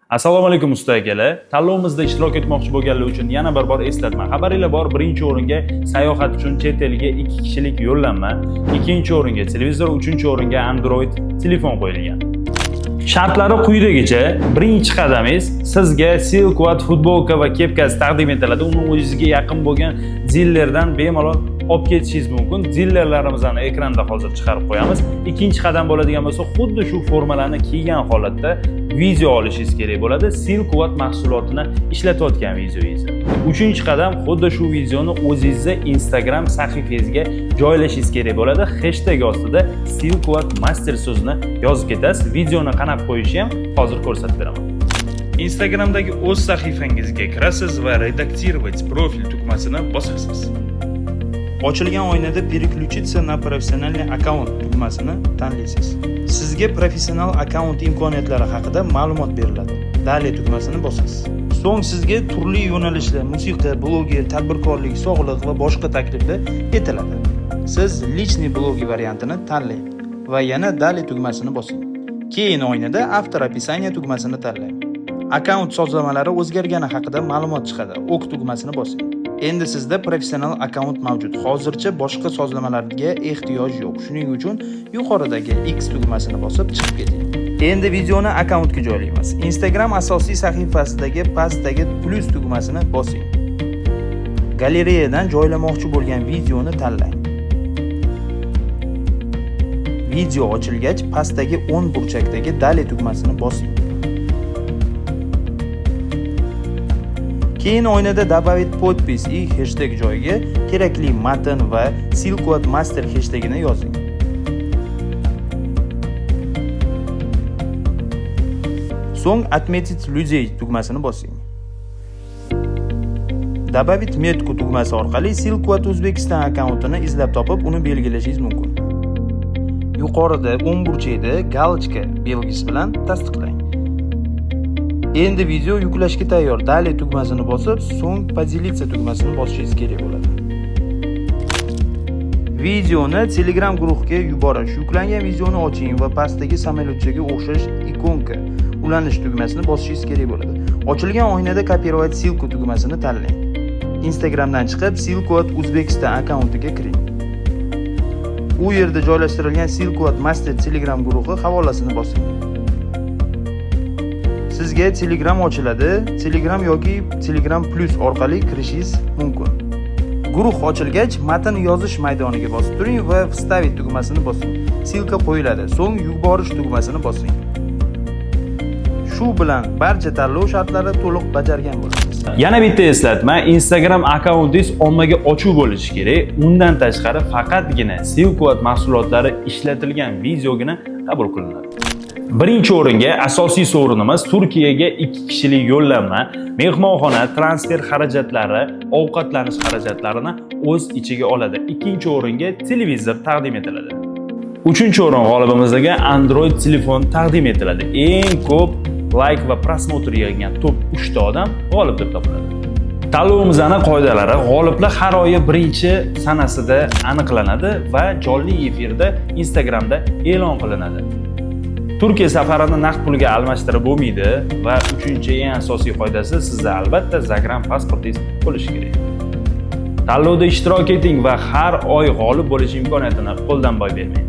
Assalomu alaykum, usta akalar. Tanlovimizda ishtirok etmoqchi bo'lganlar uchun yana bir bor eslatma. Xabaringlar bor, birinchi o'ringa sayohat uchun chet elga ikki kishilik yo'llanma, ikkinchi o'ringa televizor, uchinchi o'ringa Android telefon qo'yilgan. Shartlari quyidagicha. Birinchi qadamingiz: sizga Silkvat futbolka va kepkasi taqdim etiladi. Uni o'zingizga yaqin bo'lgan dilerdan bemalol olib ketishingiz mumkin. Dilerlarimizni ekranda hozir chiqarib qo'yamiz. Ikkinchi qadam bo'ladigan bo'lsa, xuddi shu formalarni kiygan holatda video olishingiz kerak bo'ladi. Silkvat mahsulotini ishlatayotgan videongizni. Uchinchi qadam: xuddi shu videoni o'zingizni Instagram sahifangizga joylashingiz kerak bo'ladi. Hashtag ostida Silkvat Master so'zini yozib ketasiz. Videoni qanaqa qo'yishni ham hozir ko'rsatib beraman. Instagramdagi o'z sahifangizga kirasiz va "Редактировать профиль" tugmasini bosasiz. Ochilgan oynada "Переключиться на профессиональный аккаунт" tugmasini tanlaysiz. Sizga professional akkaunt imkoniyatlari haqida ma'lumot beriladi. "Далее" tugmasini bosasiz. So'ng sizga turli yo'nalishlar: musiqa, bloger, tadbirkorlik, sog'liq va boshqa takliflar etiladi. Siz "Личный блог" variantini tanlang va yana "Далее" tugmasini bosing. Keyin oynada "Автор описания" tugmasini tanlang. Akkaunt sozlamalari o'zgargani haqida ma'lumot chiqadi. "OK" tugmasini bosing. Endi sizda professional akkaunt mavjud. Hozircha boshqa sozlamalarga ehtiyoj yo'q. Shuning uchun yuqoridagi X tugmasini bosib chiqib keting. Endi videoni akkauntga joylaymiz. Instagram asosiy sahifasidagi pastdagi plyus tugmasini bosing. Galereyadan joylamoqchi bo'lgan videoni tanlang. Video ochilgach, pastdagi o'ng burchakdagi "Далее" tugmasini bosing. Keyin oynada "Добавить подпись и хэштег" joyiga kerakli matn va Silkvat Master heshtagini yozing. So'ng "Отметить людей" tugmasini bosing. "Добавить метку" tugmasi orqali Silkvat O'zbekiston akkauntini izlab topib, uni belgilashingiz mumkin. Yuqorida o'ng burchakda галочка belgisi bilan tasdiqlang. Endi video yuklashga tayyor. "Далее" tugmasini bosib, so'ng "Поделиться" tugmasini bosishingiz kerak bo'ladi. Videoni Telegram guruhiga yuborish. Yuklangan videoni oching va pastdagi samolyotchaga o'xshash ikonka ulanish tugmasini bosishingiz kerak bo'ladi. Ochilgan oynada "Копировать ссылку" tugmasini tanlang. Instagramdan chiqib, Silkvat Uzbekistan akkauntiga kiring. U yerda joylashtirilgan Silkvat Master Telegram guruhi havolasini bosing. Sizga Telegram ochiladi. Telegram yoki Telegram Plus orqali kirishingiz mumkin. Guruh ochilgach, matn yozish maydoniga bosib turing va "Вставить" tugmasini bosing. Ссылка qo'yiladi. So'ng yuborish tugmasini bosing. Shu bilan barcha tanlov shartlari to'liq bajargan bo'lasiz. Yana bitta eslatma: Instagram akkauntingiz ommaga ochiq bo'lishi kerak. Undan tashqari, faqatgina Silkvat mahsulotlari ishlatilgan videogina qabul qilinadi. Birinchi o'ringa asosiy sovrinimiz Turkiyaga ikki kishilik yo'llanma, mehmonxona, transfer xarajatlari, ovqatlanish xarajatlarini o'z ichiga oladi. Ikkinchi o'ringa televizor taqdim etiladi. Uchinchi o'rin g'olibimizga Android telefon taqdim etiladi. Eng ko'p layk va просмотр yig'gan top 3 ta odam g'olib deb topiladi. Tanlovimizning qoidalari: g'oliblar har oyi birinchi sanasida aniqlanadi va jonli efirda Instagramda e'lon qilinadi. Turkiya safarini naqd pulga almashtirib bo'lmaydi va uchinchi eng asosiy qoidasi: sizda albatta загран pasportingiz bo'lishi kerak. Tanlovda ishtirok eting va har oy g'olib bo'lish imkoniyatini qo'ldan boy bermang.